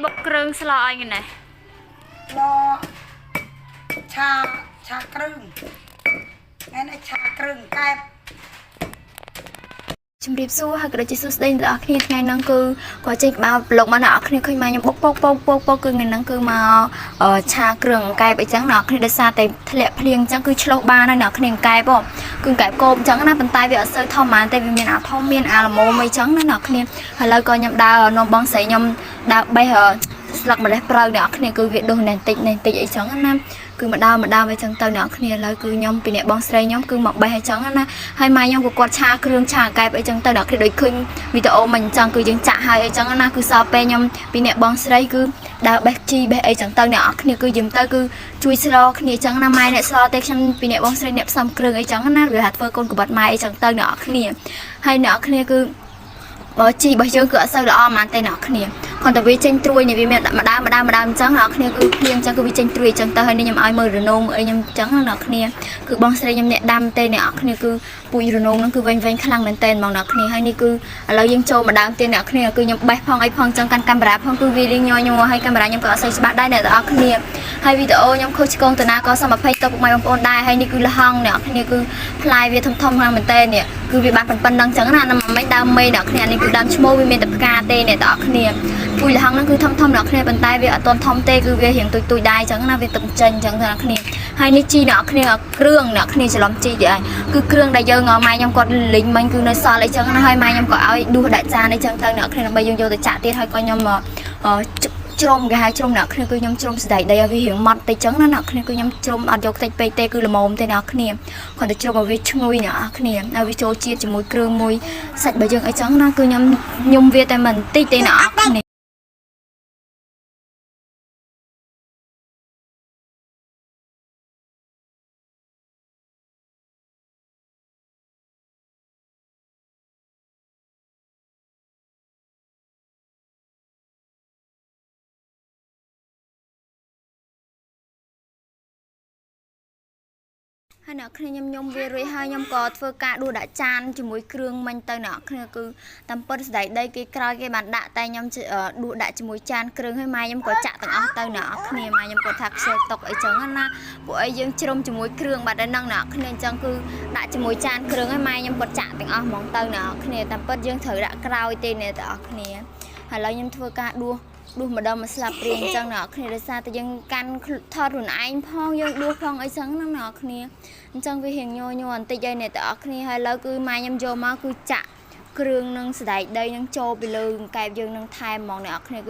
បុកគ្រឿងស្លអីហ្នឹងណា ឡឆាឆាគ្រឿងថ្ងៃនេះឆាគ្រឿងកែប ជំរាបសួរហើយក៏ដូចជាសួស្តីអ្នកនរគ្នាថ្ងៃហ្នឹងគឺគាត់ចេញក្បាលប្លុកមកអ្នកនរគ្នាឃើញមកខ្ញុំបុកពុកពុកពុកពុកគឺថ្ងៃហ្នឹងគឺមកឆាគ្រឿងកែបអីចឹងអ្នកនរគ្នាដោយសារតែធ្លាក់ភ្លៀងអញ្ចឹងគឺឆ្លុះបានហើយអ្នកនរគ្នាកែបហ៎គឺកែបគោបអញ្ចឹងណាប៉ុន្តែវាអត់សូវធំហ្មងតែវាមានអាធំមានអាល្មមអីចឹងណាអ្នកនរគ្នាហើយឥឡូវក៏ខ្ញុំដើរនាំបងស្រីខ្ញុំដើរបេះស្លឹកម្រេះព្រៅអ្នកនរគ្នាគឺវាដុះណែនតិចណែនតិចអីចឹងណាគឺម្ដងម្ដងអីចឹងទៅអ្នកនរគ្នាឥឡូវគឺខ្ញុំពីអ្នកបងស្រីខ្ញុំគឺមកបេះអីចឹងណាហើយម៉ែខ្ញុំក៏គាត់ឆាគ្រឿងឆាកែបអីចឹងទៅអ្នកនរគ្នាដូចឃើញវីដេអូមិនអញ្ចឹងគឺយើងចាក់ហើយអីចឹងណាគឺសល់ពេលខ្ញុំពីអ្នកបងស្រីគឺដើរបេះជីបេះអីចឹងទៅអ្នកនរគ្នាគឺយើងទៅគឺជួយស្លគ្នាអញ្ចឹងណាម៉ែអ្នកស្លទេខ្ញុំពីអ្នកបងស្រីអ្នកផ្សំគ្រឿងអីចឹងណាវាថាធ្វើកូនកបាត់ម៉ែអីចឹងទៅអ្នកនរគ្នាហើយអ្នកនរគ្នាគឺ បើជីរបស់យើងគឺអត់សូវល្អហ្មងទេអ្នកគ្នាគ្រាន់តែវាចេញត្រួយនេះវាមានម្ដងម្ដងម្ដងអញ្ចឹងអ្នកគ្នាគឺភ្លៀងអញ្ចឹងគឺវាចេញត្រួយអញ្ចឹងទៅហើយនេះខ្ញុំឲ្យមើលរនោមអីខ្ញុំអញ្ចឹងណាអ្នកគ្នាគឺបងស្រីខ្ញុំអ្នកដាំទេអ្នកគ្នាគឺពូជរនោមហ្នឹងគឺវែងវែងខ្លាំងមែនតើហ្មងអ្នកគ្នាហើយនេះគឺឥឡូវយើងចូលម្ដងទៀតអ្នកគ្នាគឺខ្ញុំបេះផងអីផងអញ្ចឹងកាន់កាមេរ៉ាផងគឺវារៀងញ័រញ័រហើយកាមេរ៉ាខ្ញុំក៏អត់សូវច្បាស់ដែរអ្នកទាំងអស់គ្នាហើយវីដេអូខ្ញុំខុសឆ្គងទៅណាក៏សូមអភ័យទោសពុកម៉ែបងប្អូនដែរហើយនេះគឺលហុងអ្នកគ្នាគឺផ្លែវាធំធំខ្លាំងមែនតើនេះគឺវាបានប៉ុណ្ណឹងអញ្ចឹងណាណាមិនដើមមេអ្នកគ្នានេះគឺដើមឈ្មោះវាមានតែផ្កាទេអ្នកទាំងអស់គ្នាពូជលហុងហ្នឹងគឺធំធំអ្នកគ្នាប៉ុន្តែវាអត់ទាន់ធំទេគឺវារៀងទុយទុយដែរអញ្ចឹងណាវាទឹកចេញអញ្ចឹងអ្នកគ្នាហើយនេះជីអ្នកគ្នាគ្រឿងអ្នកគ្នាច្រឡំជីទៀតហើយគឺគ្រឿងដែលយើងម៉ែខ្ញុំគាត់លីងមិញគឺនៅសល់អីចឹងណាហើយម៉ែខ្ញុំក៏ឲ្យដួសដាក់ចានអីចឹងទៅអ្នកគ្នាដើម្បីយើងយកទៅចាក់ទៀតហើយក៏ខ្ញុំជ្រុំគេហៅជ្រុំអ្នកគ្នាគឺខ្ញុំជ្រុំសណ្ដែកដីឲ្យវារៀងម៉ត់តិចចឹងណាអ្នកគ្នាគឺខ្ញុំជ្រុំអត់យកតិចពេកទេគឺល្មមទេអ្នកគ្នាគ្រាន់តែជ្រុំឲ្យវាឈ្ងុយអ្នកគ្នាឲ្យវាចូលជាតិជាមួយគ្រឿងមួយសាច់របស់យើងអីចឹងណាគឺខ្ញុំខ្ញុំវាតែមិនតិចទេអ្នកគ្នា ហើយអ្នកគ្នាខ្ញុំខ្ញុំវារួចហើយខ្ញុំក៏ធ្វើការដួសដាក់ចានជាមួយគ្រឿងមិញទៅអ្នកគ្នាគឺតាមពិតសណ្ដែកដីគេក្រោយគេបានដាក់តែខ្ញុំដួសដាក់ជាមួយចានគ្រឿងហើយម៉ែខ្ញុំក៏ចាក់ទាំងអស់ទៅអ្នកគ្នាម៉ែខ្ញុំក៏ថាខ្ជិលតុកអីចឹងណាពួកអីយើងជ្រុំជាមួយគ្រឿងបាត់ហើយហ្នឹងអ្នកគ្នាអញ្ចឹងគឺដាក់ជាមួយចានគ្រឿងហើយម៉ែខ្ញុំក៏ចាក់ទាំងអស់ហ្មងទៅអ្នកគ្នាតាមពិតយើងត្រូវដាក់ក្រោយទេអ្នកទាំងអស់គ្នាហើយឥឡូវខ្ញុំធ្វើការដួសដួសម្ដងមួយស្លាបព្រាអញ្ចឹងអ្នកគ្នាដោយសារតែយើងកាន់ថតខ្លួនឯងផងយើងដួសផងអីចឹងណាអ្នកគ្នា អញ្ចឹងវារៀងញ័រញ័របន្តិចហើយអ្នកទាំងអស់គ្នាហើយឥឡូវគឺម៉ែខ្ញុំយកមកគឺចាក់គ្រឿងនឹងសណ្ដែកដីនឹងចូលពីលើកង្កែបយើងនឹងថែមហ្មងអ្នកទាំងអស់គ្នាគឺ